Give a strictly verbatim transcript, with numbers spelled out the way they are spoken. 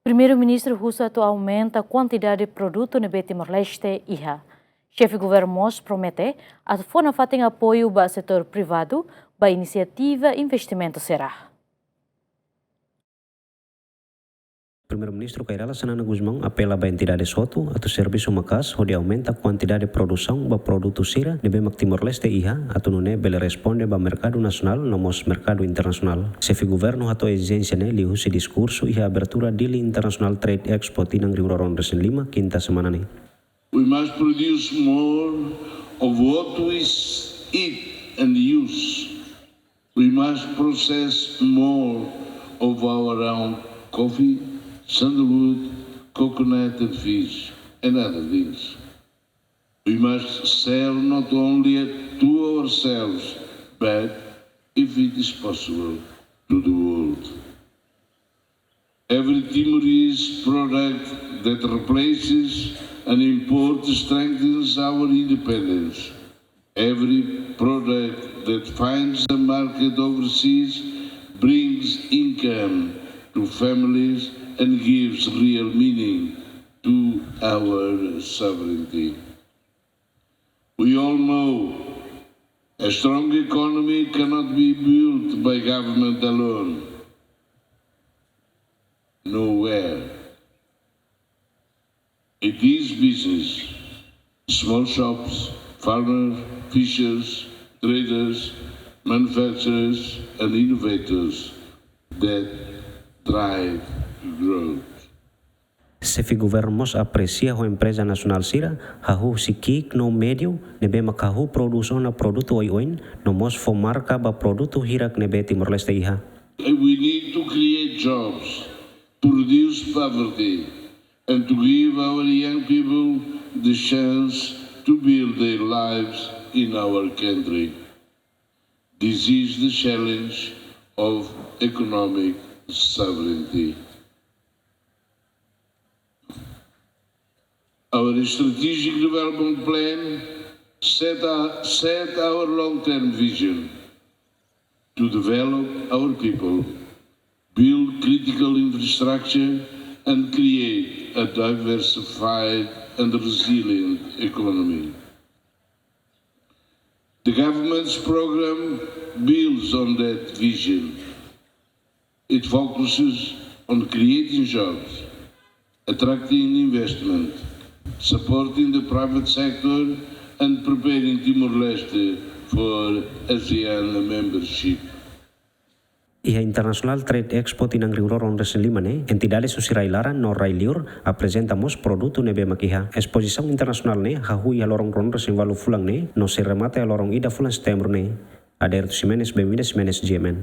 Primeiru-Ministru husu atu aumenta kuantidade produtu ne'ebé Timor-Leste iha. Xefe Governu mós promete atu fó nafatin apoiu ba setór privadu ba inisiativa investimentu sira. Primeiru-Ministru Kay Rala Xanana Gusmão apela ba entidade hotu atu servisu maka'as hodi aumenta kuantidade produsaun ba produtu sira ne'ebé mak Timor-Leste iha, atu nune'e bele responde ba merkadu nasionál no mós merkadu internasionál. Xefe Governu hato'o ezijénsia ne'e liuhusi diskursu iha abertura Dili International Trade Expo tinan rihun rua ruanulu-resin-lima, kinta semana ne'e. We must produce more of what we s-, eat and use. We must process more of our own coffee, sandalwood, coconut and fish, and other things. We must sell not only to ourselves, but, if it is possible, to the world. Every Timorese product that replaces an import strengthens our independence. Every product that finds a market overseas brings income to families and gives real meaning to our sovereignty. We all know a strong economy cannot be built by government alone. Nowhere. It is business, small shops, farmers, fishers, traders, manufacturers, and innovators that drive growth. Xefe Governu mós apresia ho empreza nasionál sira hahú husi ki'ik no médiu ne'ebé mak hahú prodús ona produtu oioin, no mós fó marka ba produtu hirak ne'ebé Timor-Leste iha. We need to create jobs, to reduce poverty, and to give our young people the chance to build their lives in our country. This is the challenge of economic sovereignty. Our strategic development plan set a, set our long-term vision to develop our people, build critical infrastructure, and create a diversified and resilient economy. The government's program builds on that vision. It focuses on creating jobs, attracting investment, supporting the private sector, and preparing Timor-Leste for ASEAN membership. Iha International Trade Expo tinan rihun rua ruanulu-resin-lima ne'e, entidade husi rai-laran no rai-liur aprezenta mós produtu ne'ebé mak iha. Espozisaun internasionál ne'e hahú iha loron ruanulu-resin-ualu fulan ne'e, no sei remata iha loron ida fulan Setembru ne'e. Adérito Ximenes, Benvinda Ximenes, G M N.